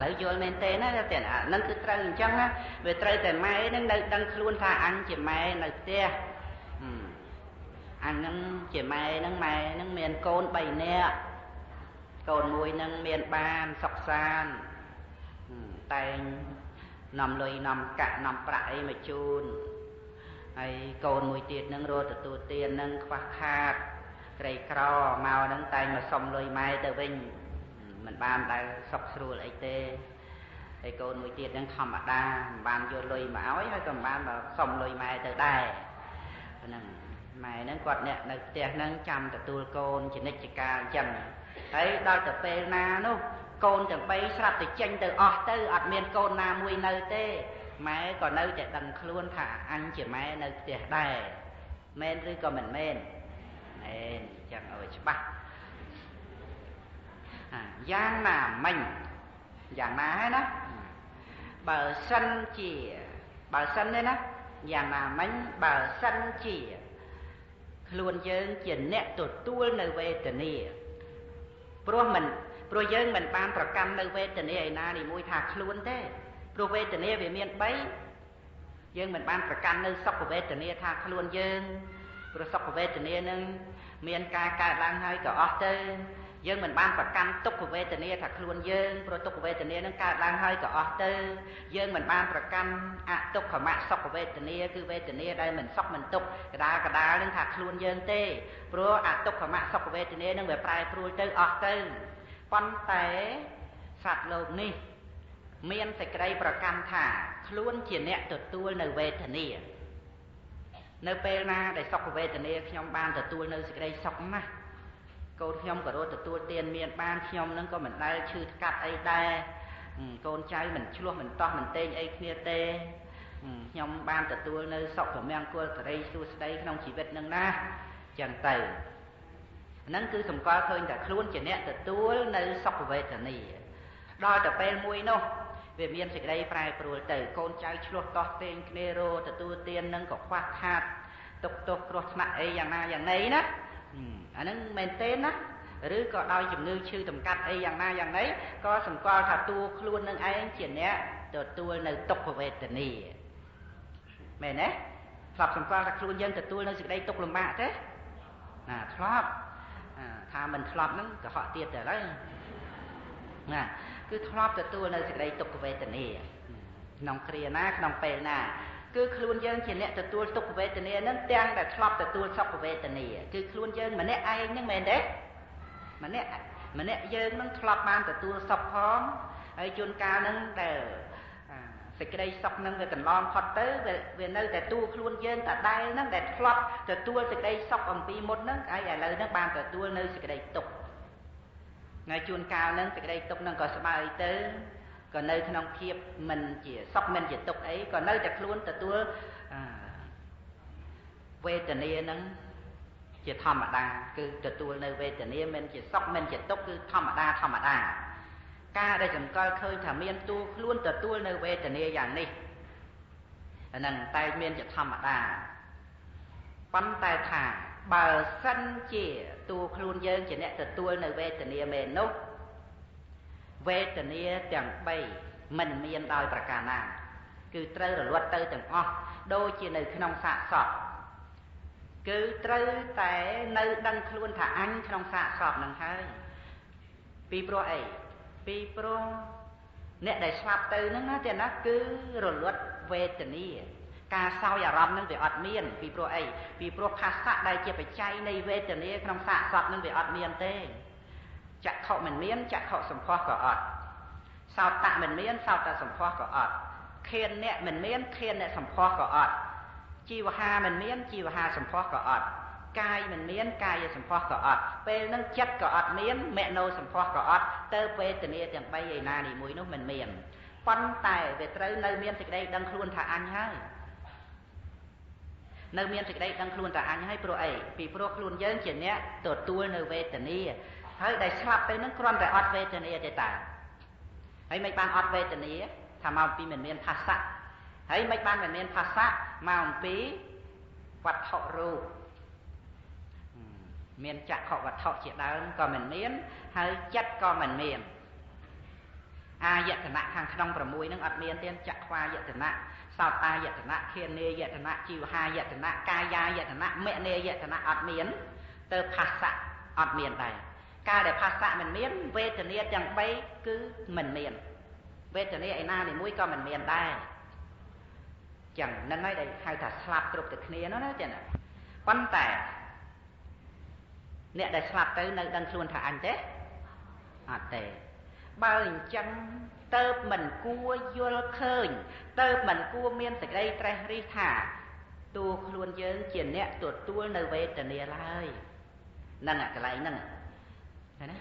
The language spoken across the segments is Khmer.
ឡូវយល់មែនទេណាតែអានឹងគឺត្រូវអញ្ចឹងណាវាត្រូវតែម៉ែនឹងនៅដឹងខ្លួនថាអញជាម៉ែនៅផ្ទះអញនឹងជាម៉ែនឹងម៉ែនឹងមានកូន3នាក់កូនមួយនឹងមានបានសុខសាន្តតែងនាំលុយនាំកាក់នាំប្រាក់អីមកជូនហើយកូនមួយទៀតនឹងរត់ទទួលទាននឹងខ្វះខាតក្រីក្រមកនឹងតែងមកសុំលុយម៉ែទៅវិញមិនបានដែលសុខស្រួលអីទេហើយកូនមួយទៀតនឹងធម្មតាមិនបានយកលុយមកឲ្យហើយក៏មិនបានមកសុំលុយម៉ែទៅដែរហ្នឹងម៉ែហ្នឹងគាត់អ្នកនៅផ្ទះហ្នឹងចាំទទួលកូនជានិច្ចកាលអញ្ចឹងហើយដល់ទៅពេលណានោះកូនទាំង3ស្រាប់តែចេញទៅអស់ទៅអត់មានកូនណាមួយនៅទេម៉ែក៏នៅតែដឹងខ្លួនថាអញជាម៉ែនៅផ្ទះដែរមែនឬក៏មិនមែនមែនអញ្ចឹងឲ្យច្បាស់យ៉ាងណាមិញយ៉ាងណាហើយណាបើសិនជាបើសិនទេណាយ៉ាងណាមិញបើសិនជាខ្លួនយើងជាអ្នកទទួលនៅវេទនាព្រោះមិនព្រោះយើងមិនបានប្រកាន់នៅវេទនាឯណានីមួយថាខ្លួនទេព្រោះវេទនាវាមាន3យើងមិនបានប្រកាន់នៅសុខវេទនាថាខ្លួនយើងព្រោះសុខវេទនានឹងមានការកើតឡើងហើយក៏អស់ទៅយើងមិនបានប្រកាន់ទុក្ខវេទនាថាខ្លួនយើងព្រោះទុក្ខវេទនានឹងកើតឡើងហើយក៏អស់ទៅយើងមិនបានប្រកាន់អទុក្ខមសុខវេទនាគឺវេទនាដែលមិនសុខមិនទុក្ខកដាលកដាលនឹងថាខ្លួនយើងទេព្រោះអទុក្ខមសុខវេទនានឹងវាប្រែប្រួលទៅអស់ទៅប៉ុន្តែសត្វលោកនេះមានសេចក្តីប្រកាន់ថាខ្លួនជាអ្នកទទួលនៅវេទនានៅពេលណាដែលសុខវេទនាខ្ញុំបានទទួលនៅសេចក្តីសុខណាស់កូនខ្ញុំក៏រត់ទទួលទានមានបានខ្ញុំនឹងក៏មិនដែលឈឺថ្កាត់អីដែរកូនចៅមិនឆ្លោះមិនតោះមិនតេងអីគ្នាទេខ្ញុំបានទទួលនៅសុខមង្គលសិរីសួស្តីក្នុងជីវិតនឹងណាចឹងទៅហ្នឹងគឺសម្គាល់ឃើញតែខ្លួនជាអ្នកទទួលនៅសុខវេទនាដល់ទៅពេលមួយនោះវាមានសេចក្តីប្រែប្រួលទៅកូនចៅឆ្លោះតោះតេងគ្នារត់ទទួលទាននឹងក៏ខ្វះខាតទុកទោសគ្រោះថ្នាក់អីយ៉ាងណាយ៉ាងណីណាអាហ្នឹងមែនទេណាឬក៏ដោយជំងឺឈឺតម្កាត់អីយ៉ាងណាយ៉ាងណីក៏សម្គាល់ថាតួខ្លួននឹងឯងជាអ្នកទទួលនៅទុក្ខវេទនាមែនទេធ្លាប់សម្គាល់ថាខ្លួនយើងទទួលនៅសេចក្តីទុក្ខលំបាកទេណាធ្លាប់ថាមិនធ្លាប់ហ្នឹងកុហកទៀតទៅហើយណាគឺធ្លាប់ទទួលនៅសេចក្តីទុក្ខវេទនាក្នុងគ្រាណាក្នុងពេលណាគឺខ្លួនយើងជាអ្នកទទួលទុក្ខវេទនានឹងទាំងដែលធ្លាប់ទទួលសុខវេទនាគឺខ្លួនយើងម្នាក់ឯងហ្នឹងមែនទេម្នាក់ម្នាក់យើងនឹងធ្លាប់បានទទួលសុខផងហើយជួនកាលហ្នឹងដែលសេចក្តីសុខហ្នឹងវាកន្លងផុតទៅវានៅតែតួខ្លួនយើងដដែលហ្នឹងដែលធ្លាប់ទទួលសេចក្តីសុខអំពីមុនហ្នឹងហើយឥឡូវហ្នឹងបានទទួលនៅសេចក្តីទុក្ខថ្ងៃជួនកាលហ្នឹងសេចក្តីទុក្ខហ្នឹងក៏ស្បើយទៅក៏នៅក្នុងភាពមិនជាសុខមិនជាទុក្ខអីក៏នៅតែខ្លួនទទួលវេទនាហ្នឹងជាធម្មតាគឺទទួលនៅវេទនាមិនជាសុខមិនជាទុក្ខគឺធម្មតាធម្មតាការដែលសម្គាល់ឃើញថាមានតួខ្លួនទទួលនៅវេទនាយ៉ាងនេះអាហ្នឹងតែមានជាធម្មតាប៉ុន្តែថាបើសិនជាតួខ្លួនយើងជាអ្នកទទួលនៅវេទនាមែននោះវេទនាទាំង3មិនមានដោយប្រការណាគឺត្រូវរលត់ទៅទាំងអស់ដូចជានៅក្នុងសាកសពគឺត្រូវតែនៅដឹងខ្លួនថាអញក្នុងសាកសពនឹងហើយពីព្រោះអីពីព្រោះអ្នកដែលស្លាប់ទៅហ្នឹងណាទេណាគឺរលត់វេទនាការសោយអារម្មណ៍ហ្នឹងវាអត់មានពីព្រោះអីពីព្រោះផាសៈដែលជាបច្ច័យនៃវេទនាក្នុងសាកសពហ្នឹងវាអត់មានទេចក្ខុមិនមានចក្ខុសម្ផស្សក៏អត់សោតៈមិនមានសោតៈសម្ផស្សក៏អត់ឃានអ្នកមិនមានឃានអ្នកសម្ផស្សក៏អត់ជីវហាមិនមានជីវហាសម្ផស្សក៏អត់កាយមិនមានកាយសម្ផស្សក៏អត់ពេលហ្នឹងចិត្តក៏អត់មានមនោសម្ផស្សក៏អត់ទៅវេទនាទាំង3ឯណានីមួយនោះមិនមានប៉ុន្តែវាត្រូវនៅមានសេចក្តីដឹងខ្លួនថាអញហើយនៅមានសេចក្តីដឹងខ្លួនថាអញហើយព្រោះអីពីព្រោះខ្លួនយើងជាអ្នកទទួលនៅវេទនាហើយដែលស្លាប់ទៅនឹងគ្រាន់តែអត់វេទនាទេតាហើយមិនបានអត់វេទនាថាមកពីមិនមានផាសៈហើយមិនបានមិនមានផាសៈមកអំពីវត្ថុរូបមានចក្ខុវត្ថុជាដើមក៏មិនមានហើយចិត្តក៏មិនមាន អាយតនៈខាងក្នុង6ហ្នឹងអត់មានទេចក្វាយតនៈសោតាយតនៈធានាយតនៈជីវហាយតនៈកាយាយតនៈមនាយតនៈអត់មានទៅផាសៈអត់មានដែរការដែលផាសៈមិនមានវេទនាទាំង3គឺមិនមានវេទនាឯណានីមួយក៏មិនមានដែរចឹងហ្នឹងហើយដែលហៅថាស្លាប់គ្រប់តែគ្នានោះណាចឹងប៉ុន្តែអ្នកដែលស្លាប់ទៅនៅដឹងខ្លួនថាអញទេអត់ទេបើអញ្ចឹងទៅមិនគួរយល់ឃើញទៅមិនគួរមានសេចក្តីត្រេះរិះថាតួខ្លួនយើងជាអ្នកទទួលនៅវេទនាឡើយហ្នឹងកន្លែងហ្នឹងឃើញណា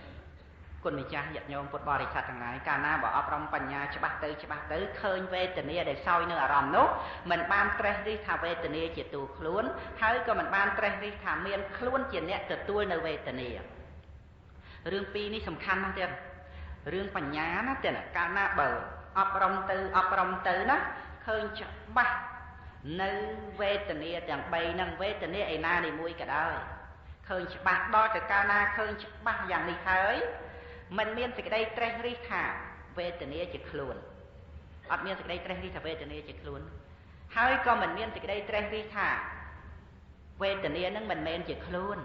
គុណម្ចាស់ញាតិញោមពុទ្ធបរិស័ទទាំងឡាយកាលណាបើអប់រំបញ្ញាច្បាស់ទៅច្បាស់ទៅឃើញវេទនាដែលសោយនៅអារម្មណ៍នោះមិនបានត្រេះរិះថាវេទនាជាតួខ្លួនហើយក៏មិនបានត្រេះរិះថាមានខ្លួនជាអ្នកទទួលនៅវេទនារឿងពីរនេះសំខាន់ណាស់ទៀតរឿងបញ្ញាណាទៀតកាលណាបើអប់រំទៅអប់រំទៅណាឃើញច្បាស់នៅវេទនាទាំង3ហ្នឹងវេទនាឯណានីមួយក៏ដោយឃើញច្បាស់ដល់ទៅកាលណាឃើញច្បាស់យ៉ាងនេះហើយមិនមានសេចក្តីត្រេះរិះថាវេទនាជាខ្លួនអត់មានសេចក្តីត្រេះរិះថាវេទនាជាខ្លួនហើយក៏មិនមានសេចក្តីត្រេះរិះថាវេទនានឹងមិនមែនជាខ្លួន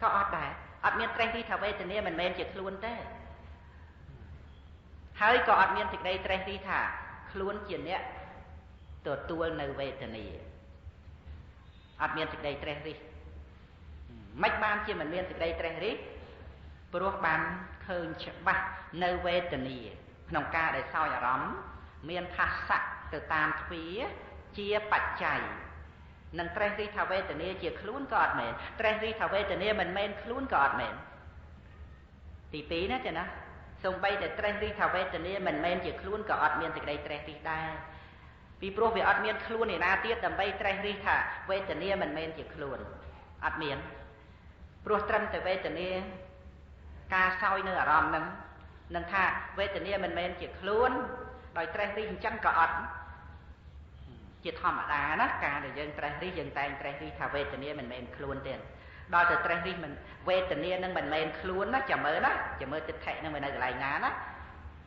ក៏អត់ដែរអត់មានត្រេះរិះថាវេទនាមិនមែនជាខ្លួនទេហើយក៏អត់មានសេចក្តីត្រេះរិះថាខ្លួនជាអ្នកទទួលនៅវេទនាអត់មានសេចក្តីត្រេះរិះមិនបានជាមិនមានសេចក្តីត្រេះរិះព្រោះបានឃើញច្បាស់នៅវេទនាក្នុងការដែលសោយអារម្មណ៍មានផាសៈទៅតាមទ្វាជាបច្ច័យនឹងត្រេះរិះថាវេទនាជាខ្លួនក៏អត់មែនត្រេះរិះថាវេទនាមិនមែនខ្លួនក៏អត់មែនទី2ណាចាណាសូម្បីតែត្រេះរិះថាវេទនាមិនមែនជាខ្លួនក៏អត់មានសេចក្តីត្រេះរិះដែរពីព្រោះវាអត់មានខ្លួនឯណាទៀតដើម្បីត្រេះរិះថាវេទនាមិនមែនជាខ្លួនអត់មានព្រោះត្រឹមតែវេទនាការសោយនៅអារម្មណ៍ហ្នឹងនឹងថាវេទនាមិនមែនជាខ្លួនដោយត្រេះរិះអញ្ចឹងក៏អត់ជាធម្មតាណាការដែលយើងត្រេះរិះយើងតែងត្រេះរិះថាវេទនាមិនមែនខ្លួនទេដល់តែត្រេះរិះមិនវេទនានឹងមិនមែនខ្លួនណាចាំមើលណាចាំមើលទិដ្ឋិនឹងវានៅកន្លែងណាណា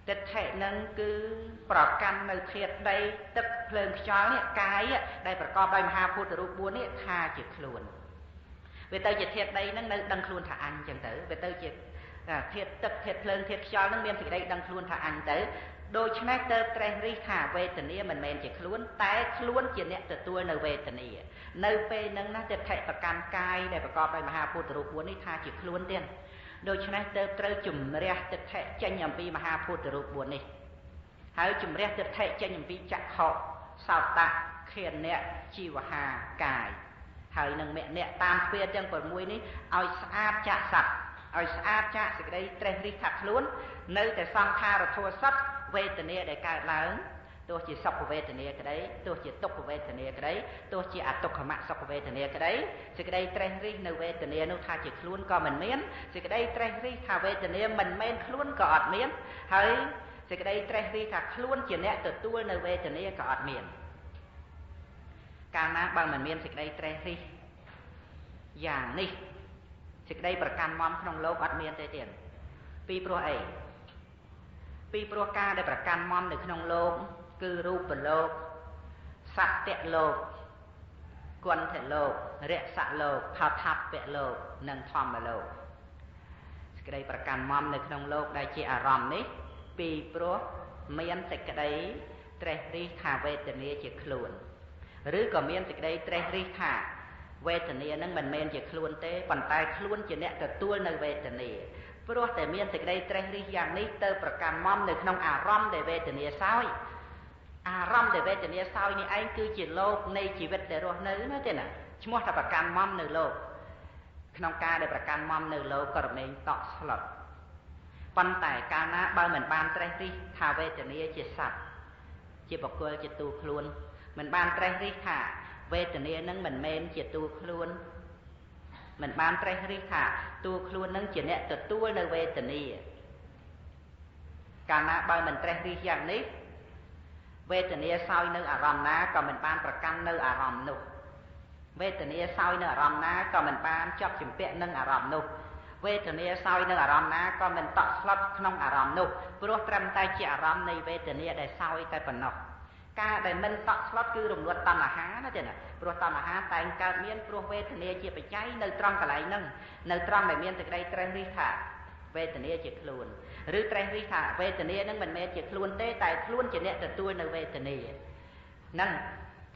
ទិដ្ឋិនឹងគឺប្រកាន់នៅធាតុដីទឹកភ្លើងខ្យល់នេះកាយដែលប្រកបដោយមហាភូតរូប4នេះថាជាខ្លួនវាទៅជាធាតុដីនឹងនៅដឹងខ្លួនថាអញចឹងទៅវាទៅជាធាតុទឹកធាតុភ្លើងធាតុខ្យល់នឹងមានសេចក្តីដឹងខ្លួនថាអញទៅដូច្នេះទៅត្រេះរិះថាវេទនាមិនមែនជាខ្លួនតែខ្លួនជាអ្នកទទួលនៅវេទនានៅពេលហ្នឹងណាទិដ្ឋិប្រកាន់កាយដែលប្រកបដោយមហាភូតរូប4នេះថាជាខ្លួនទៀតដូច្នេះទៅត្រូវជំរះទិដ្ឋិចេញអំពីមហាភូតរូប4នេះហើយជំរះទិដ្ឋិចេញអំពីចក្ខុសោតៈខេនៈជីវហាកាយហើយនឹងមគ្គតាមទ្វាទាំង6នេះឲ្យស្អាតចាក់សត្វឲ្យស្អាតចាក់សេចក្តីត្រេះរិះថាខ្លួននៅតែសង្ខារធัวសត្វវេទនាដែលកើតឡើងទោះជាសុខវេទនាក្តីទោះជាទុក្ខវេទនាក្តីទោះជាអទុក្ខមសុខវេទនាក្តីសេចក្តីត្រេះរិះនៅវេទនានោះថាជាខ្លួនក៏មិនមានសេចក្តីត្រេះរិះថាវេទនាមិនមែនខ្លួនក៏អត់មានហើយសេចក្តីត្រេះរិះថាខ្លួនជាអ្នកទទួលនៅវេទនាក៏អត់មានកាលណាបើមិនមានសេចក្តីត្រេះរិះយ៉ាងនេះសេចក្តីប្រកាន់មមក្នុងលោកអត់មានទេទៀតពីព្រោះអីពីព្រោះការដែលប្រកាន់មមនៅក្នុងលោកគឺរូបលោកសត្វលោកគន្ធលោករសលោកផោថពៈលោកនិងធម្មលោកសេចក្តីប្រកាន់មមនៅក្នុងលោកដែលជាអារម្មណ៍នេះពីព្រោះមានសេចក្តីត្រេះរិះថាវេទនាជាខ្លួនឬក៏មានសេចក្តីត្រេះរិះថាវេទនានឹងមិនមែនជាខ្លួនទេប៉ុន្តែខ្លួនជាអ្នកទទួលនៅវេទនាព្រោះតែមានសេចក្តីត្រេះរិះយ៉ាងនេះទៅប្រកាន់មមនៅក្នុងអារម្មណ៍ដែលវេទនាសោយអារម្មណ៍ដែលវេទនាសោយនេះឯងគឺជាលោកនៃជីវិតដែលរស់នៅណាទេណាឈ្មោះថាប្រកាន់មមនៅលោកក្នុងការដែលប្រកាន់មមនៅលោកក៏រមែងតក់ស្លុតប៉ុន្តែកាលណាបើមិនបានត្រេះរិះថាវេទនាជាសត្វជាបុគ្គលជាតួខ្លួនមិនបានត្រេះរិះថាវេទនានឹងមិនមែនជាតួខ្លួនមិនបានត្រេះរិះថាតួខ្លួននឹងជាអ្នកទទួលនៅវេទនាកាលណាបើមិនត្រេះរិះយ៉ាងនេះវេទនាសោយនៅអារម្មណ៍ណាក៏មិនបានប្រកាន់នៅអារម្មណ៍នោះវេទនាសោយនៅអារម្មណ៍ណាក៏មិនបានជាប់ជំពាក់នឹងអារម្មណ៍នោះ វេទនាសោយនៅអារម្មណ៍ណាក៏មិនតក់ស្លុតក្នុងអារម្មណ៍នោះព្រោះត្រឹមតែជាអារម្មណ៍នៃវេទនាដែលសោយតែប៉ុណ្ណោះការដែលមិនតក់ស្លុតគឺរំលត់តណ្ហាណាទេណាព្រោះតណ្ហាតែងកើតមានព្រោះវេទនាជាបច្ច័យនៅត្រង់កន្លែងហ្នឹងនៅត្រង់ដែលមានសេចក្តីត្រេះរិះថាវេទនាជាខ្លួនឬត្រេះរិះថាវេទនានឹងមិនមែនជាខ្លួនទេតែខ្លួនជាអ្នកទទួលនៅវេទនាហ្នឹង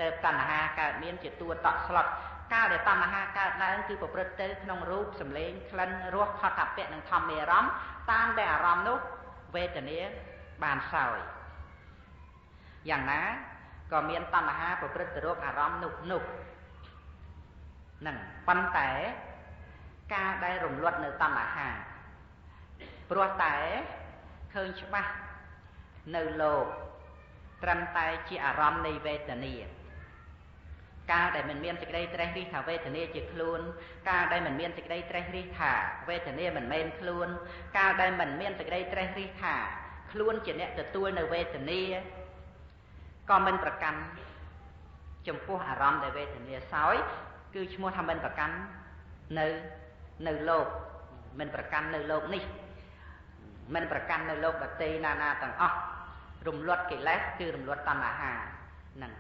ទៅតណ្ហាកើតមានជាតួតក់ស្លុតកាលដែលតណ្ហាកើតឡើងគឺប្រព្រឹត្តទៅក្នុងរូបសម្លេងក្លិនរសផតពៈនិងធម្មអារម្មណ៍តាមដែលអារម្មណ៍នោះវេទនាបានសោយយ៉ាងណាក៏មានតណ្ហាប្រព្រឹត្តទៅរកអារម្មណ៍នោះនោះហ្នឹងប៉ុន្តែការដែលរំលត់នៅតណ្ហាព្រោះតែឃើញច្បាស់នៅលោកត្រឹមតែជាអារម្មណ៍នៃវេទនាការដែលមិនមានសេចក្តីត្រេះរិះថាវេទនាជាខ្លួនការដែលមិនមានសេចក្តីត្រេះរិះថាវេទនាមិនមែនខ្លួនការដែលមិនមានសេចក្តីត្រេះរិះថាខ្លួនជាអ្នកទទួលនៅវេទនាក៏មិនប្រកាន់ចំពោះអារម្មណ៍ដែលវេទនាសោយគឺឈ្មោះថាមិនប្រកាន់នៅលោកមិនប្រកាន់នៅលោកនេះមិនប្រកាន់នៅលោកដទៃណានាទាំងអស់រំលត់កិលេសគឺរំលត់តណ្ហាហ្នឹង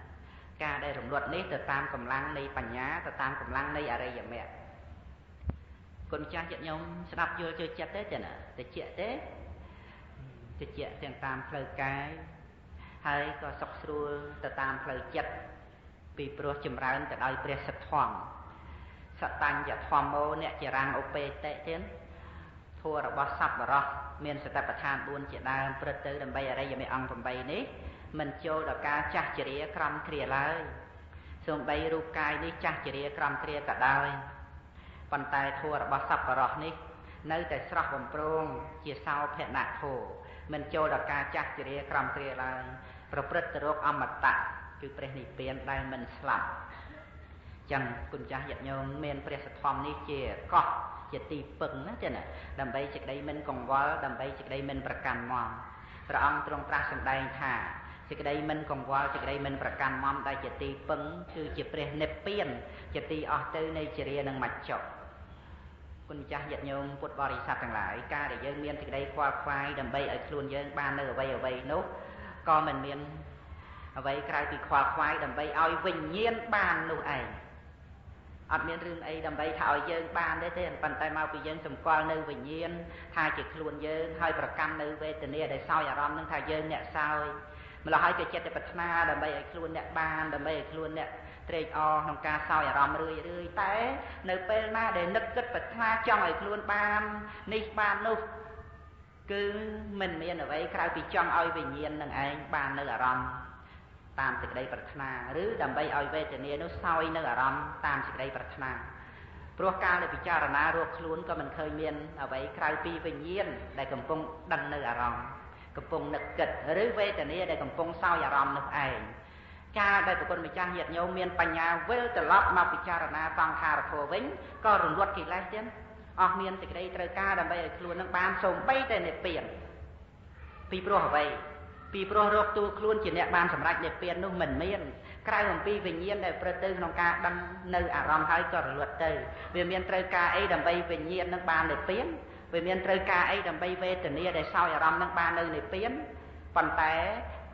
ការដែលរំលត់នេះទៅតាមកម្លាំងនៃបញ្ញាទៅតាមកម្លាំងនៃអរិយមគ្គគុណចាស់ញាតិញោមស្ដាប់យល់ចូលចិត្តទេចាណាតិចទេតិចទាំងតាមផ្លូវកាយហើយក៏សុខស្រួលទៅតាមផ្លូវចិត្តពីព្រោះចម្រើនទៅដោយព្រះសទ្ធធម៌សតញ្ញធម្មោអ្នកចរាំងឧបេតិទៀតធម៌របស់សប្បុរសមានសតិប្បដ្ឋាន4ជាដើមព្រឹត្តទៅដើម្បីអរិយមគ្គអង្គ8នេះមិនចូលដល់ការចាស់ជរាក្រំគ្រាឡើយសូម្បីរូបកាយនេះចាស់ជរាក្រំគ្រាក៏ដោយប៉ុន្តែធម៌របស់សប្បុរសនេះនៅតែស្រស់បំព្រងជាសោភណៈធម៌មិនចូលដល់ការចាស់ជរាក្រំគ្រាឡើយប្រព្រឹត្តទៅរកអមតៈគឺព្រះនិព្វានដែលមិនស្លាប់ចឹងគុណចាស់ញាតិញោមមានព្រះសទ្ធំនេះជាកោះជាទីពឹងណាចាណាដើម្បីសេចក្តីមិនកង្វល់ដើម្បីសេចក្តីមិនប្រកាន់មមព្រះអង្គទ្រង់ត្រាស់សម្ដែងថាសេចក្តីមិនកង្វល់សេចក្តីមិនប្រកាន់មមដែលជាទីពឹងគឺជាព្រះនិព្វានជាទីអស់ទៅនៃជារានិងមច្ចុគុណចាស់ញាតិញោមពុទ្ធបរិស័ទទាំងឡាយការដែលយើងមានសេចក្តីខ្វល់ខ្វាយដើម្បីឲ្យខ្លួនយើងបាននៅអ្វីអ្វីនោះក៏មិនមានអ្វីក្រៅពីខ្វល់ខ្វាយដើម្បីឲ្យវិញ្ញាណបាននោះឯងអត់មានរឿងអីដើម្បីថាឲ្យយើងបានទេទេប៉ុន្តែមកពីយើងសម្គាល់នៅវិញ្ញាណថាជាខ្លួនយើងហើយប្រកាន់នៅវេទនាដែលសោយអារម្មណ៍នឹងថាយើងអ្នកសោយម្ល៉េះហើយក៏ចិត្តតែប្រាថ្នាដើម្បីឲ្យខ្លួនអ្នកបានដើម្បីឲ្យខ្លួនអ្នកត្រេកអរក្នុងការសោយអារម្មណ៍រឿយរឿយតែនៅពេលណាដែលនឹកគិតប្រាថ្នាចង់ឲ្យខ្លួនបាននេះបាននោះគឺមិនមានអ្វីក្រៅពីចង់ឲ្យវិញ្ញាណនឹងឯងបាននៅអារម្មណ៍តាមសេចក្តីប្រាថ្នាឬដើម្បីឲ្យវេទនានោះសោយនៅអារម្មណ៍តាមសេចក្តីប្រាថ្នាព្រោះការដែលពិចារណារកខ្លួនក៏មិនឃើញមានអ្វីក្រៅពីវិញ្ញាណដែលកំពុងដឹងនៅអារម្មណ៍កំពុងនឹកគិតឬវេទនាដែលកំពុងសោយអារម្មណ៍នោះឯងការដែលប្រគុណម្ចាស់ញាតិញោមមានបញ្ញាវិលត្រឡប់មកពិចារណាសង្ខារធម៌វិញក៏រំលត់កិលេសទៀតអស់មានសេចក្តីត្រូវការដើម្បីឲ្យខ្លួននឹងបានសូម្បីតែនិព្វានពីព្រោះអ្វីពីព្រោះរកតួខ្លួនជាអ្នកបានសម្រេចនិព្វាននោះមិនមានក្រៅអំពីវិញ្ញាណដែលប្រព្រឹត្តទៅក្នុងការដឹងនៅអារម្មណ៍ហើយក៏រលត់ទៅវាមានត្រូវការអីដើម្បីវិញ្ញាណនឹងបាននិព្វានវាមានត្រូវការអីដើម្បីវេទនាដែលសោយអារម្មណ៍នឹងបាននៅនិព្វានប៉ុន្តែ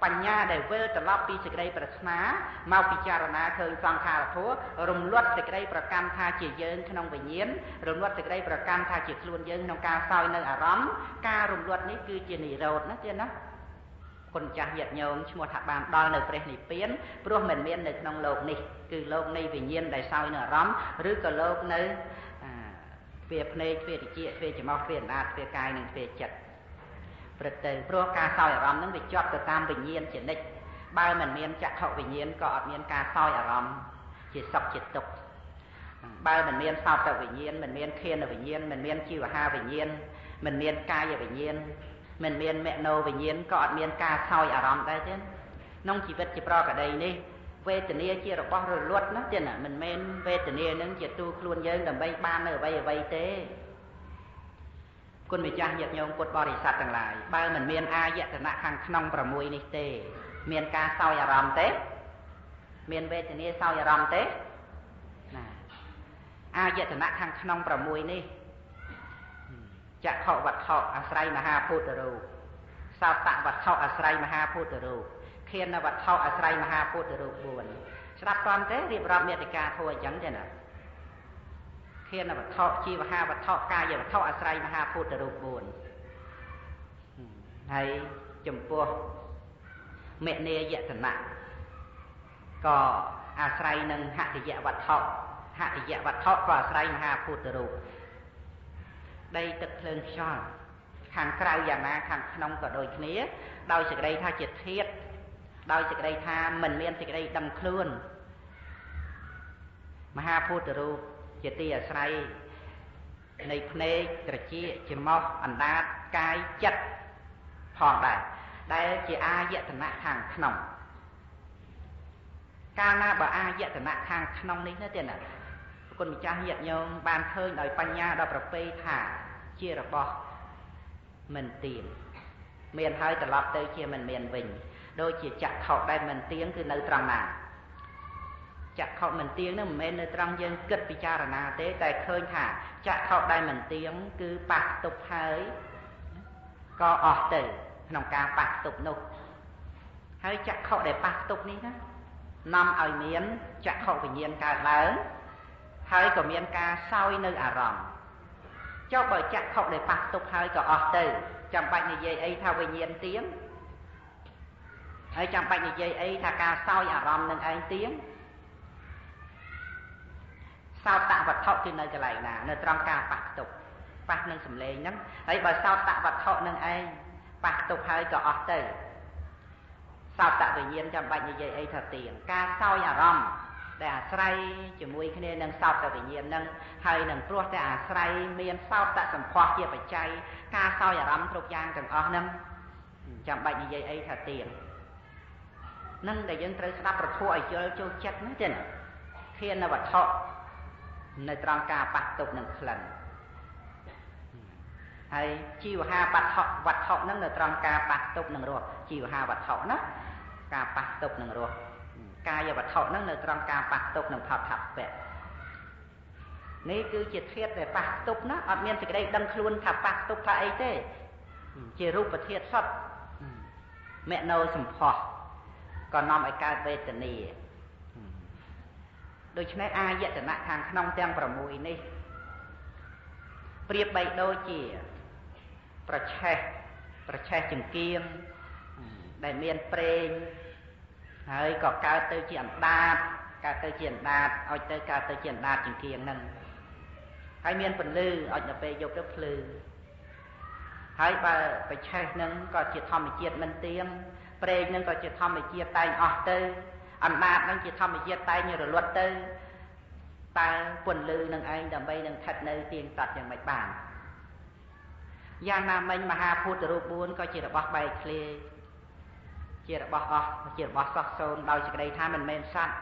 បញ្ញាដែលវិលត្រឡប់ពីសេចក្តីប្រាថ្នាមកពិចារណាឃើញសង្ខារធម៌រំលត់សេចក្តីប្រកាន់ថាជាយើងក្នុងវិញ្ញាណរំលត់សេចក្តីប្រកាន់ថាជាខ្លួនយើងក្នុងការសោយនៅអារម្មណ៍ការរំលត់នេះគឺជានិរោធណាទេណាគុណចាស់ញាតិញោមឈ្មោះថាបានដល់នៅព្រះនិព្វានព្រោះមិនមាននៅក្នុងលោកនេះគឺលោកនៃវិញ្ញាណដែលសោយនៅអារម្មណ៍ឬក៏លោកនៅទ្វាភ្នែកទ្វាតិចទ្វាច្រមុះទ្វាអណ្ដាតទ្វាកាយនិងទ្វាចិត្តព្រឹត្តទៅព្រោះការសោយអារម្មណ៍នឹងវាជាប់ទៅតាមវិញ្ញាណជានិច្ចបើមិនមានចក្ខុវិញ្ញាណក៏អត់មានការសោយអារម្មណ៍ជាសុខជាទុក្ខបើមិនមានសោតវិញ្ញាណមិនមានឃានវិញ្ញាណមិនមានជីវហាវិញ្ញាណមិនមានកាយវិញ្ញាណមិនមានមโนវិញ្ញាណក៏អត់មានការសោយអារម្មណ៍ដែរទេក្នុងជីវិតជាប្រកដីនេះវេទនាជារបស់រលត់ណាទេណាមិនមែនវេទនានឹងជាទូខ្លួនយើងដើម្បីបាននៅអ្វីអ្វីទេគុណម្ចាស់ញាតិញោមពុទ្ធបរិស័ទទាំងឡាយបើមិនមានអាយតនៈខាងក្នុង6នេះទេមានការសោយអារម្មណ៍ទេមានវេទនាសោយអារម្មណ៍ទេណាអាយតនៈខាងក្នុង6នេះ ចក្ខុវត្ថុអាស្រ័យមហាភូតរូបសោតវត្ថុអាស្រ័យមហាភូតរូបឃានវត្ថុអាស្រ័យមហាភូតរូប4ស្ដាប់តាមទេរៀបរាប់មេតិកាធัวអញ្ចឹងទេណាឃានវត្ថុជីវហាវត្ថុកាយវត្ថុអាស្រ័យមហាភូតរូប4ហើយចំពោះមនាយតនៈក៏អាស្រ័យនឹងហតិយវត្ថុហតិយវត្ថុក៏អាស្រ័យមហាភូតរូបដីទឹកភ្លើងខ្យល់ខាងក្រៅយ៉ាងណាខាងក្នុងក៏ដូចគ្នាដោយសេចក្តីថាជាធាតុដោយសេចក្តីថាមិនមានសេចក្តីដឹងខ្លួនមហាភូតរូបជាទីអាស្រ័យនៃភ្នែកត្រចៀកច្រមុះអណ្ដាតកាយចិត្តផងដែរដែលជាអាយតនៈខាងក្នុងកាលណាបើអាយតនៈខាងក្នុងនេះណាទៀតណាគុណម្ចាស់ញាតិញោមបានឃើញដោយបញ្ញាដ៏ប្រពៃថាជារបស់មិនទៀងមានហើយត្រឡប់ទៅជាមិនមានវិញដូចជាចក្ខុដែលមិនទៀងគឺនៅត្រង់ណាចក្ខុមិនទៀងនឹងមិនមែននៅត្រង់យើងគិតពិចារណាទេតែឃើញថាចក្ខុដែលមិនទៀងគឺប៉ះទប់ហើយក៏អស់ទៅក្នុងការប៉ះទប់នោះហើយចក្ខុដែលប៉ះទប់នេះណានាំឲ្យមានចក្ខុវិញ្ញាណកើតឡើងហើយក៏មានការសោយនៅអារម្មណ៍ចុះបើចក្ខុដែលប៉ះទប់ហើយក៏អស់ទៅចាំបាច់និយាយអីថាវិញ្ញាណទៀងហើយចាំបាច់និយាយអីថាការសោយអារម្មណ៍នឹងឯងទៀងសោតវត្ថុគឺនៅកន្លែងណានៅត្រង់ការប៉ះទប់ប៉ះនឹងសម្លេងហ្នឹងហើយបើសោតវត្ថុនឹងឯងប៉ះទប់ហើយក៏អស់ទៅសោតវិញ្ញាណចាំបាច់និយាយអីថាទៀងការសោយអារម្មណ៍ដែលអាស្រ័យជាមួយគ្នានឹងសោតវិញ្ញាណនឹងហើយនឹងព្រោះតែអាស្រ័យមានសោតសម្ផស្សជាបច្ច័យការសោយអារម្មណ៍គ្រប់យ៉ាងទាំងអស់ហ្នឹងចាំបាច់និយាយអីថាទៀងនឹងដែលយើងត្រូវស្ដាប់ប្រធัวឲ្យយល់ចូលចិត្តណាទេណាធានវត្ថុនៅត្រង់ការប៉ះទប់នឹងក្លិនហើយជីវហាវត្ថុវត្ថុហ្នឹងនៅត្រង់ការប៉ះទប់នឹងរសជីវហាវត្ថុណាការប៉ះទប់នឹងរសកាយវត្ថុហ្នឹងនៅត្រង់ការប៉ះទប់នឹងផតថពៈនេះគឺជាធាតុដែលប៉ះទប់ណាអត់មានសេចក្តីដឹងខ្លួនថាប៉ះទប់ថាអីទេជារូបធាតុសុទ្ធមនោសម្ផស្សក៏នាំឲ្យកើតវេទនាដូច្នេះអាយតនៈខាងក្នុងទាំង6នេះប្រៀបបីដូចជាប្រឆេះចង្គៀងដែលមានប្រេងហើយក៏កើតទៅជាអណ្ដាតកើតទៅជាអណ្ដាតឲ្យទៅកើតទៅជាអណ្ដាតចង្គៀងហ្នឹងហើយមានពន្លឺឲ្យដល់ពេលយប់ទៅភ្លឺហើយបើប្រឆេះហ្នឹងក៏ជាធម្មជាតិមិនទៀងប្រេងហ្នឹងក៏ជាធម្មជាតិតែងអស់ទៅអណ្ដាតហ្នឹងជាធម្មជាតិតែងរលត់ទៅតើពន្លឺនឹងឯងដើម្បីនឹងស្ថិតនៅទៀងទាត់យ៉ាងម៉េចបានយ៉ាងណាមិញមហាភូតរូប4ក៏ជារបស់បែកធ្លាយជារបស់អស់ជារបស់សោះសូន្យដោយសេចក្តីថាមិនមែនសត្វ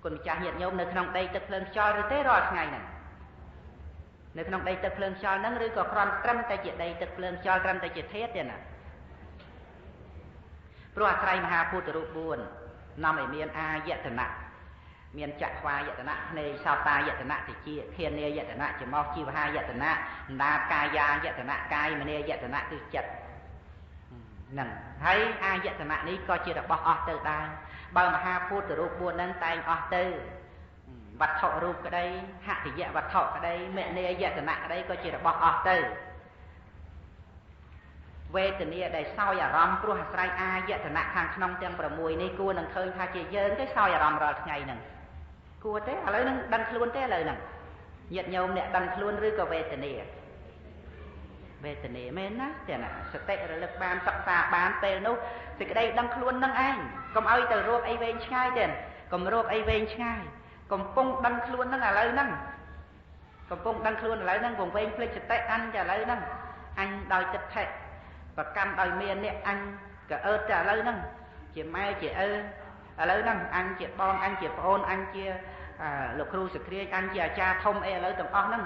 គុណម្ចាស់ញាតិញោមនៅក្នុងដីទឹកភ្លើងខ្យល់ឬទេរាល់ថ្ងៃហ្នឹងនៅក្នុងដីទឹកភ្លើងខ្យល់ហ្នឹងឬក៏គ្រាន់ត្រឹមតែជាដីទឹកភ្លើងខ្យល់ត្រឹមតែជាធាតុទេណាព្រោះអាស្រ័យមហាភូតរូប4នាំឲ្យមានអាយតនៈមានចក្ខវាយតនៈភ្នែកសោតាយតនៈតិចធានាយតនៈច្រមុះជីវហាយតនៈអណ្ដាតកាយាយតនៈកាយមនាយតនៈគឺចិត្តហ្នឹងហើយអាយតនៈនេះក៏ជារបស់អស់ទៅដែរបើមហាភូតរូប4ហ្នឹងតែងអស់ទៅវត្ថុរូបក្តីហតិយវត្ថុក្តីមនាយតនៈក្តីក៏ជារបស់អស់ទៅវេទនាដែលសោយអារម្មណ៍ព្រោះអាស្រ័យអាយតនៈខាងក្នុងទាំង6នេះគួរនឹងឃើញថាជាយើងទេសោយអារម្មណ៍រាល់ថ្ងៃហ្នឹងគួរទេឥឡូវហ្នឹងដឹងខ្លួនទេឥឡូវហ្នឹងញាតិញោមអ្នកដឹងខ្លួនឬក៏វេទនាវេទនាមែនណាទេណាសតិរលឹកបានសិក្សាបានពេលនោះសេចក្តីដឹងខ្លួននឹងឯងកុំឲ្យទៅរកអីវែងឆ្ងាយទេកុំរកអីវែងឆ្ងាយកំពុងដឹងខ្លួននឹងឥឡូវហ្នឹងកំពុងដឹងខ្លួនឥឡូវហ្នឹងវង្វេងភ្លេចសតិអញតែឥឡូវហ្នឹងអញដោយទិដ្ឋិប្រកម្មដោយមាននេះអញក៏អើតតែឥឡូវហ្នឹងជាម៉ែជាឪឥឡូវហ្នឹងអញជាបងអញជាប្អូនអញជាលោកគ្រូសក្រាចអញជាអាចារ្យធំអីឥឡូវទាំងអស់ហ្នឹង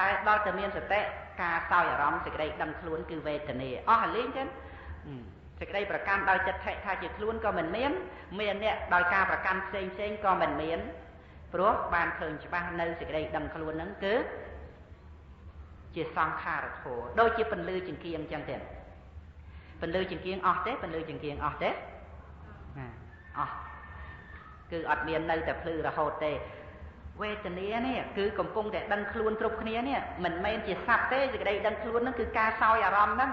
តែដល់តែមានសតិការសោយអារម្មណ៍សេចក្តីដឹងខ្លួនគឺវេទនាអស់អាលីងទេសេចក្តីប្រកាន់ដោយចិត្តថាជាខ្លួនក៏មិនមានមានអ្នកដោយការប្រកាន់ផ្សេងផ្សេងក៏មិនមានព្រោះបានឃើញច្បាស់នៅសេចក្តីដឹងខ្លួនហ្នឹងគឺ ជាសង្ខារធម៌ដូចជាពន្លឺចង្គៀងចឹងទេពន្លឺចង្គៀងអស់ទេពន្លឺចង្គៀងអស់ទេណាអស់គឺអត់មាននៅតែភ្លឺរហូតទេវេទនានេះគឺកំពុងតែដឹងខ្លួនគ្រប់គ្នានេះមិនមែនជាសត្វទេសេចក្តីដឹងខ្លួនហ្នឹងគឺការសោយអារម្មណ៍ហ្នឹង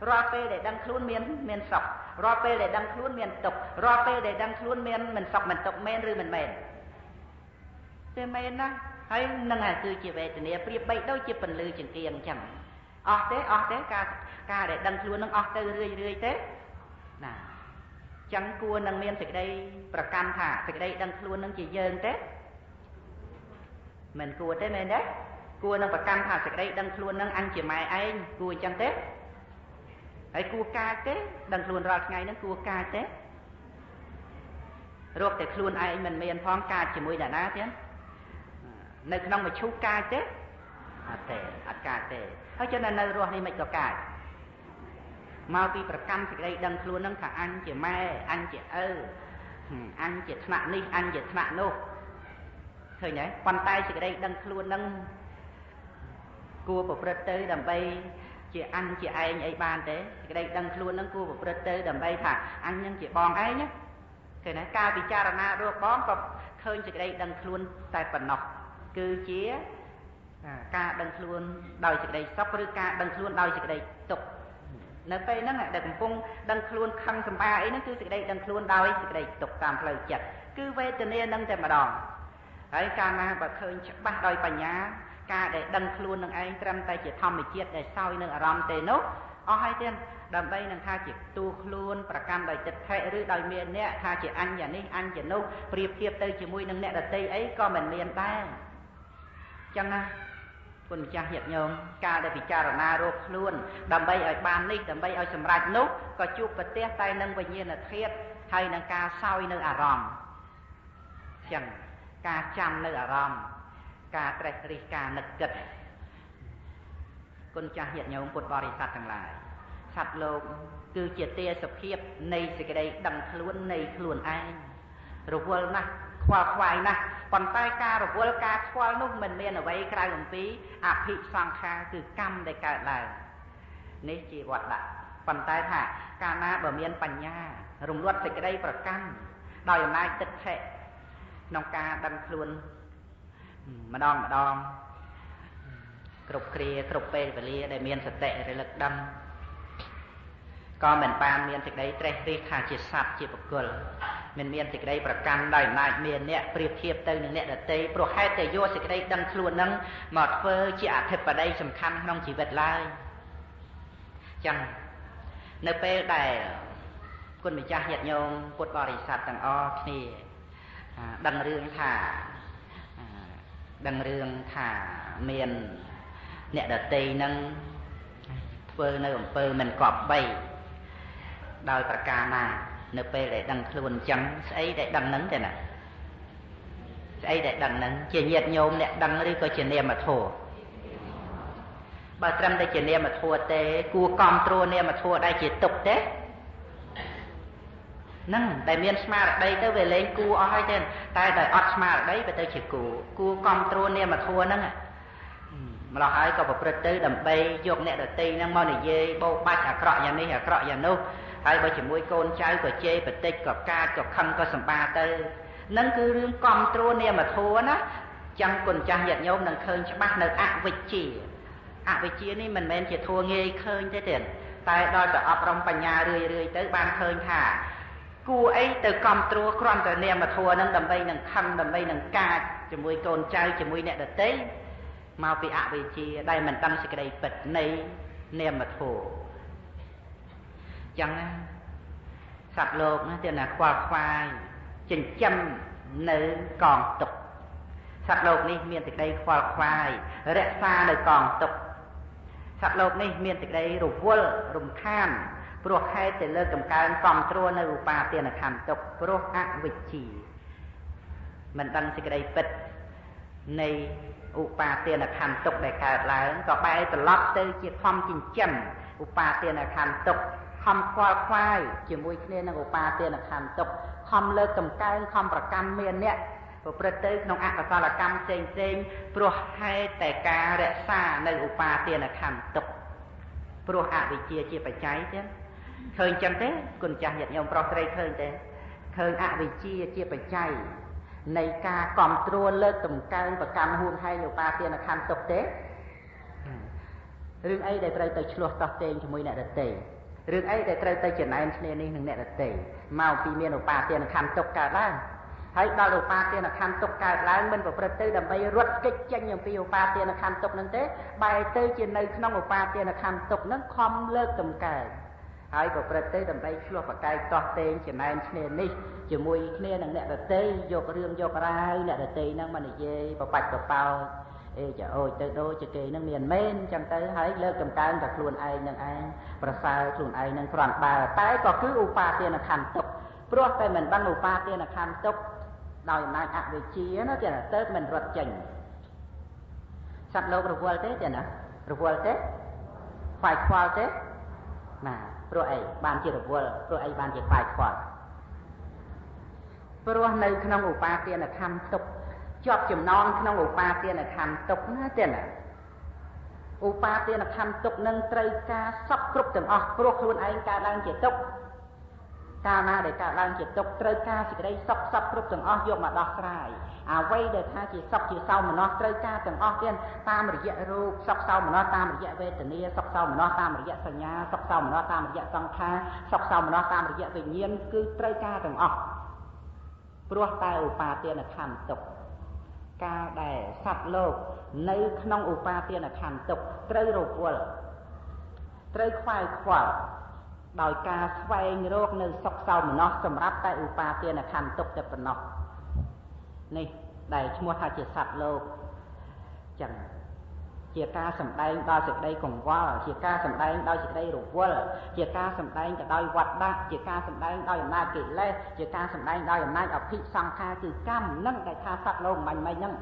រាល់ពេលដែលដឹងខ្លួនមានសុខរាល់ពេលដែលដឹងខ្លួនមានទុក្ខរាល់ពេលដែលដឹងខ្លួនមានមិនសុខមិនទុក្ខមែនឬមិនមែនទេមែនណាហើយនឹងហើយគឺជាវេទនាប្រៀបបីដូចជាពន្លឺចង្គៀងអញ្ចឹងអស់ទេអស់ទេការដែលដឹងខ្លួននឹងអស់ទៅរឿយរឿយទេណាចឹងគួរនឹងមានសេចក្តីប្រកាន់ថាសេចក្តីដឹងខ្លួននឹងជាយើងទេមិនគួរទេមែនទេគួរនឹងប្រកាន់ថាសេចក្តីដឹងខ្លួននឹងអញជាម៉ែឯងគួរអញ្ចឹងទេហើយគួរកាចទេដឹងខ្លួនរាល់ថ្ងៃនឹងគួរកាចទេរកតែខ្លួនឯងមិនមានផងកាចជាមួយអ្នកណាទៀតនៅក្នុងមឈូសកាចទេអត់ទេអត់កាចទេហើយចឹងនៅរស់នេះមិនក៏កាចមកពីប្រកាន់សេចក្តីដឹងខ្លួននឹងថាអញជាម៉ែអញជាឪអញជាថ្នាក់នេះអញជាថ្នាក់នោះឃើញទេប៉ុន្តែសេចក្តីដឹងខ្លួននឹងគួរប្រព្រឹត្តទៅដើម្បីជាអញជាឯងអីបានទេសេចក្តីដឹងខ្លួននឹងគួរប្រព្រឹត្តទៅដើម្បីថាអញនឹងជាបងឯងណាឃើញទេការពិចារណារកបងក៏ឃើញសេចក្តីដឹងខ្លួនតែប៉ុណ្ណោះគឺជាការដឹងខ្លួនដោយសេចក្តីសុខឬការដឹងខ្លួនដោយសេចក្តីទុក្ខនៅពេលហ្នឹងដែលកំពុងដឹងខ្លួនខឹងសម្បាអីហ្នឹងគឺសេចក្តីដឹងខ្លួនដោយសេចក្តីទុក្ខតាមផ្លូវចិត្តគឺវេទនានឹងតែម្ដងហើយកាលណាបើឃើញច្បាស់ដោយបញ្ញាការដែលដឹងខ្លួននឹងឯងត្រឹមតែជាធម្មជាតិដែលសោយនឹងអារម្មណ៍ទេនោះអស់ហើយទៀតដើម្បីនឹងថាជាតួខ្លួនប្រកាន់ដោយទិដ្ឋិឬដោយមានអ្នកថាជាអញយ៉ាងនេះអញជានោះប្រៀបធៀបទៅជាមួយនឹងអ្នកដទៃអីក៏មិនមានដែរចឹងណាគុណម្ចាស់ញាតិញោមការដែលពិចារណារកខ្លួនដើម្បីឲ្យបាននេះដើម្បីឲ្យសម្រេចនោះក៏ជួបប្រទះតែនឹងវិញ្ញាណធាតុហើយនឹងការសោយនៅអារម្មណ៍ចឹងការចាំនៅអារម្មណ៍ការត្រេះរិះការនឹកគិតគុណចាស់ញាតិញោមពុទ្ធបរិស័ទទាំងឡាយសត្វលោកគឺជាទេសភាពនៃសេចក្តីដឹងខ្លួននៃខ្លួនឯងរវល់ណាស់ខ្វល់ខ្វាយណាស់ប៉ុន្តែការរវល់ការខ្វល់នោះមិនមានអ្វីក្រៅអំពីអភិសង្ខារគឺកម្មដែលកើតឡើងនេះជាវត្តដាក់ប៉ុន្តែថាកាលណាបើមានបញ្ញារំលត់សេចក្តីប្រកាន់ដោយអំណាចទិដ្ឋិក្នុងការដឹងខ្លួនម្ដងម្ដងគ្រប់គ្រាគ្រប់ពេលវេលាដែលមានសតិរលឹកដឹងក៏មិនបានមានសេចក្តីត្រេះរិះថាជាសត្វជាបុគ្គលមិនមានសេចក្តីប្រកាន់ដោយអំណាចមានអ្នកប្រៀបធៀបទៅនឹងអ្នកដទៃព្រោះហេតុតែយកសេចក្តីដឹងខ្លួននឹងមកធ្វើជាអធិបតីសំខាន់ក្នុងជីវិតឡើយចឹងនៅពេលដែលគុណម្ចាស់ញាតិញោមពុទ្ធបរិស័ទទាំងអស់គ្នាដឹងរឿងថាមានអ្នកដទៃនឹងធ្វើនៅអំពើមិនគប្បីដោយប្រការណានៅពេលដែលដឹងខ្លួនចឹងស្អីដែលដឹងហ្នឹងទេណាស្អីដែលដឹងហ្នឹងជាញាតិញោមអ្នកដឹងឬក៏ជានាមធម៌បើត្រឹមតែជានាមធម៌ទេគួរកំត្រួនាមធម៌ដែលជាទុក្ខទេហ្នឹងតែមានស្មារតីទៅវាលែងគួរអស់ហើយទេតែដោយអត់ស្មារតីវាទៅជាគួរគួរកំត្រួនាមធម៌ហ្នឹងម្ល៉េះហើយក៏ប្រព្រឹត្តទៅដើម្បីយកអ្នកដទៃហ្នឹងមកនិយាយបោបាច់អាក្រក់យ៉ាងនេះអាក្រក់យ៉ាងនោះហើយបើជាមួយកូនចៅក៏ជេរបតិចក៏កាចក៏ខឹងក៏សម្បាទៅនឹងគឺរឿងកំត្រួនាមធម៌ណាចឹងគុណចាស់ញាតិញោមនឹងឃើញច្បាស់នៅអវិជ្ជាអវិជ្ជានេះមិនមែនជាធัวងាយឃើញទេទេតែដល់ទៅអប់រំបញ្ញារឿយរឿយទៅបានឃើញថាគួរអីទៅកំត្រួគ្រាន់តែនាមធម៌នឹងដើម្បីនឹងខឹងដើម្បីនឹងកាចជាមួយកូនចៅជាមួយអ្នកដទៃមកពីអវិជ្ជាដែលមិនដឹងសេចក្តីពិតនៃនាមធម៌ចឹងណាសត្វលោកណាទៀតណាខ្វល់ខ្វាយចិញ្ចឹមនៅកងទុក្ខសត្វលោកនេះមានសេចក្តីខ្វល់ខ្វាយរក្សានៅកងទុក្ខសត្វលោកនេះមានសេចក្តីរវល់រំខានព្រោះហេតុតែលើកកំកើងកំត្រួនៅឧបាទានខណ្ឌទុក្ខព្រោះអវិជ្ជាមិនដឹងសេចក្តីពិតនៃឧបាទានខណ្ឌទុក្ខដែលកើតឡើងក៏បែរត្រឡប់ទៅជាខំចិញ្ចឹមឧបាទានខណ្ឌទុក្ខខំខ្វល់ខ្វាយជាមួយគ្នានឹងឧបាទានខណ្ឌទុក្ខខំលើកកំកើងខំប្រកាន់មានអ្នក ប្រព្រឹត្តទៅក្នុងអកុសលកម្មផ្សេងផ្សេងព្រោះហេតុតែការរក្សានៅឧបាទានខណ្ឌទុកព្រោះអវិជ្ជាជាបច្ច័យទៀតឃើញចឹងទេគុណចាស់ញាតិញោមប្រុសស្រីឃើញទេឃើញអវិជ្ជាជាបច្ច័យនៃការគ្រប់គ្រងលើកតម្កើងប្រកម្មហួងហែងឧបាទានខណ្ឌទុកទេរឿងអីដែលត្រូវទៅឆ្លោះតោះតេងជាមួយអ្នកដទៃរឿងអីដែលត្រូវទៅចំណែនគ្នានេះនឹងអ្នកដទៃមកពីមានឧបាទានខណ្ឌទុកកើតឡើងហើយដល់ឧបាទានខណ្ឌទុកកើតឡើងមិនប្រព្រឹត្តទៅដើម្បីរត់គេចចេញអំពីឧបាទានខណ្ឌទុកនឹងទេបែរទៅជានៅក្នុងឧបាទានខណ្ឌទុកនឹងខំលើកតម្កើងហើយប្រព្រឹត្តទៅដើម្បីឆ្លោះប្រកែកតោះតេងចំណែនគ្នានេះជាមួយគ្នានឹងអ្នកដទៃយករឿងយករ៉ាវអ្នកដទៃនឹងមកនិយាយបបាច់បបោអេចាអូយទៅដូចជាគេនឹងមានមែនចឹងទៅហើយលើកតម្កើងតែខ្លួនឯងនឹងឯងប្រសើរខ្លួនឯងនឹងគ្រាន់បើតែក៏គឺឧបាទានខណ្ឌទុកព្រោះតែមិនដឹងឧបាទានខណ្ឌទុកដោយអំណាចអវិជ្ជាណាចាទៅមិនរត់ចេញសត្វលោករវល់ទេចាណារវល់ទេខ្វាយខ្វល់ទេណាព្រោះអីបានជារវល់ព្រោះអីបានជាខ្វាយខ្វល់ព្រោះនៅក្នុងឧបាទានខណ្ឌទុកជាប់ចំណងក្នុងឧបាទានខណ្ឌទុកណាទេណាឧបាទានខណ្ឌទុកនឹងត្រូវការសពគ្រប់ទាំងអស់ព្រោះខ្លួនឯងកើតឡើងជាទុកកាលណាដែលកើតឡើងជាទុកត្រូវការសេចក្តីសុខសពគ្រប់ទាំងអស់យកមកដោះស្រាយអ្វីដែលថាជាសុខជាសោមនស្សត្រូវការទាំងអស់ទៀតតាមរយៈរូបសុខសោមនស្សតាមរយៈវេទនាសុខសោមនស្សតាមរយៈសញ្ញាសុខសោមនស្សតាមរយៈសង្ខារសុខសោមនស្សតាមរយៈវិញ្ញាណគឺត្រូវការទាំងអស់ព្រោះតែឧបាទានខណ្ឌទុកកាលដែលសត្វលោកនៅក្នុងឧបាទានខណ្ឌទុកត្រូវរវល់ត្រូវខ្វាយខ្វល់ដោយការស្វែងរកនៅសុខសោមនស្សសម្រាប់តែឧបាទានខណ្ឌទុកតែប៉ុណ្ណោះនេះដែលឈ្មោះថាជាសត្វលោកចឹងជាការសម្ដែងដល់សេចក្តីកង្វល់ជាការសម្ដែងដោយសេចក្តីរវល់ជាការសម្ដែងទៅដោយវត្តដាក់ជាការសម្ដែងដោយអំណាចកិលេសជាការសម្ដែងដោយអំណាចអភិសង្ខារគឺកម្មនឹងដែលថាសត្វលោកបាញ់មិញហ្នឹង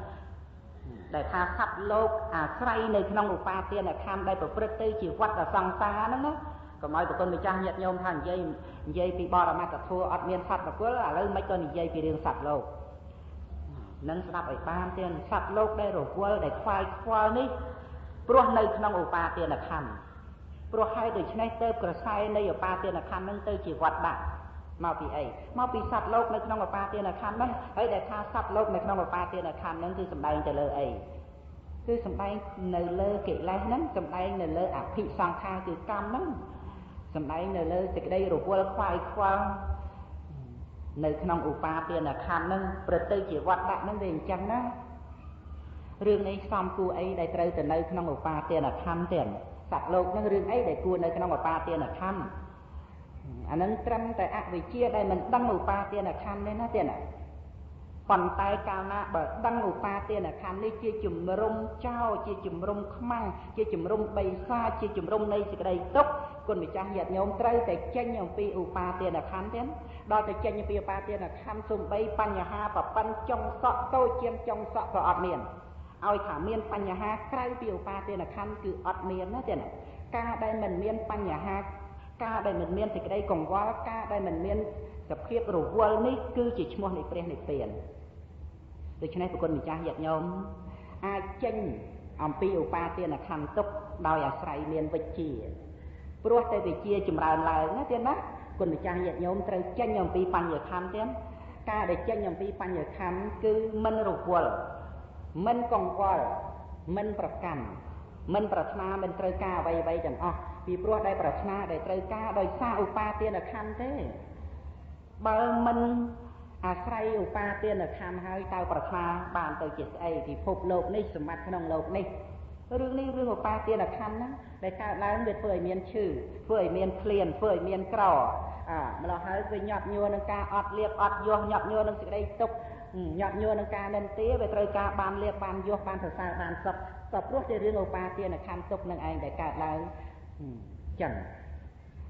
ដែលថាសត្វលោកអាស្រ័យនៅក្នុងឧបាទានខណ្ឌដែលប្រព្រឹត្តទៅជាវត្តសង្សារហ្នឹងណាកុំឲ្យប្រគុណម្ចាស់ញាតិញោមថានិយាយពីបរមត្ថធម៌អត់មានសត្វបុគ្គលឥឡូវមិនក៏និយាយពីរឿងសត្វលោកនឹងស្ដាប់ឲ្យបានទៀតសត្វលោកដែលរវល់ដែលខ្វាយខ្វល់នេះព្រោះនៅក្នុងឧបាទានខណ្ឌព្រោះហេតុដូច្នេះទៅក្រសែនៃឧបាទានខណ្ឌនឹងទៅជាវត្តដាក់មកពីអីមកពីសត្វលោកនៅក្នុងឧបាទានខណ្ឌហ្នឹងហើយដែលថាសត្វលោកនៅក្នុងឧបាទានខណ្ឌហ្នឹងគឺសំដែងទៅលើអីគឺសំដែងនៅលើកិលេសហ្នឹងសំដែងនៅលើអភិសង្ខារគឺកម្មហ្នឹងសំដែងនៅលើសេចក្តីរវល់ខ្វាយខ្វល់នៅក្នុងឧបាទានខណ្ឌហ្នឹងព្រឹត្តទៅជាវត្តដាក់ហ្នឹងវាអញ្ចឹងណារឿងនេះសំគួរអីដែលត្រូវទៅនៅក្នុងឧបាទានខណ្ឌទៀតសត្វលោកហ្នឹងរឿងអីដែលគួរនៅក្នុងឧបាទានខណ្ឌអាហ្នឹងត្រឹមតែអវិជ្ជាដែលមិនដឹងឧបាទានខណ្ឌទេណាទៀតណាប៉ុន្តែកាលណាបើដឹងឧបាទានខណ្ឌនេះជាជំរុំចោលជាជំរុំខ្មាំងជាជំរុំបិសាជាជំរុំនៃសេចក្តីទុក្ខគុណម្ចាស់ញាតិញោមត្រូវតែចេញអំពីឧបាទានខណ្ឌទៀតដល់តែចេញអំពីឧបាទានខណ្ឌសំបីបញ្ហាប្រប៉ិនចុងសក់តូចជាងចុងសក់ក៏អត់មានឲ្យថាមានបញ្ហាក្រៅពីឧបាទានខណ្ឌគឺអត់មានណាទៀតការដែលមិនមានបញ្ហាការដែលមិនមានសេចក្តីកង្វល់ការដែលមិនមានសភាពរវល់នេះគឺជាឈ្មោះនៃព្រះនិព្វានដូច្នេះប្រគុណម្ចាស់ញាតិញោមអាចចេញអំពីឧបាទានខណ្ឌទុកដោយអាស្រ័យមានវិជ្ជាព្រោះតែវិជ្ជាចម្រើនឡើងណាទៀតណាគុណម្ចាស់ញាតិញោមត្រូវចេញអំពីបញ្ញខណ្ឌទៀតការដែលចេញអំពីបញ្ញខណ្ឌគឺមិនរវល់មិនកង្វល់មិនប្រកាន់មិនប្រាថ្នាមិនត្រូវការអ្វីៗទាំងអស់ពីព្រោះដែលប្រាថ្នាដែលត្រូវការដោយសារឧបាទានខណ្ឌទេបើមិនអាស្រ័យឧបាទានខណ្ឌហើយតើប្រាថ្នាបានទៅជាស្អីពិភពលោកនេះសម្បត្តិក្នុងលោកនេះរឿងនេះរឿងឧបាទានខណ្ឌហ្នឹងដែលកើតឡើងវាធ្វើឲ្យមានឈឺធ្វើឲ្យមានឃ្លានធ្វើឲ្យមានក្រម្ល៉េះហើយវាញាត់ញួរនឹងការអត់លៀបអត់យោះញាត់ញួរនឹងសេចក្តីទុក្ខញាត់ញួរនឹងការនិន្ទាវាត្រូវការបានលៀបបានយោះបានសរសើរបានសុខក៏ព្រោះតែរឿងឧបាទានខណ្ឌទុក្ខនឹងឯងដែលកើតឡើងចឹង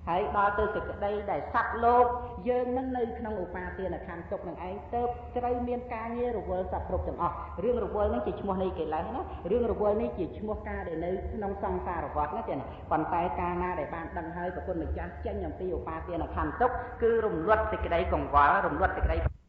ហើយដល់ទៅសេចក្តីដែលសត្វលោកយើងនឹងនៅក្នុងឧបាទានខណ្ឌទុក្ខនឹងឯងទៅត្រូវមានការងាររវល់សពគ្រប់ទាំងអស់រឿងរវល់នឹងជាឈ្មោះនៃកិលេសណារឿងរវល់នេះជាឈ្មោះការដែលនៅក្នុងសង្សារវដ្តណាចា៎ប៉ុន្តែកាលណាដែលបានដឹងហើយប្រគុណម្ចាស់ចេញអំពីឧបាទានខណ្ឌទុក្ខគឺរំលត់សេចក្តីកង្វល់រំលត់សេចក្តី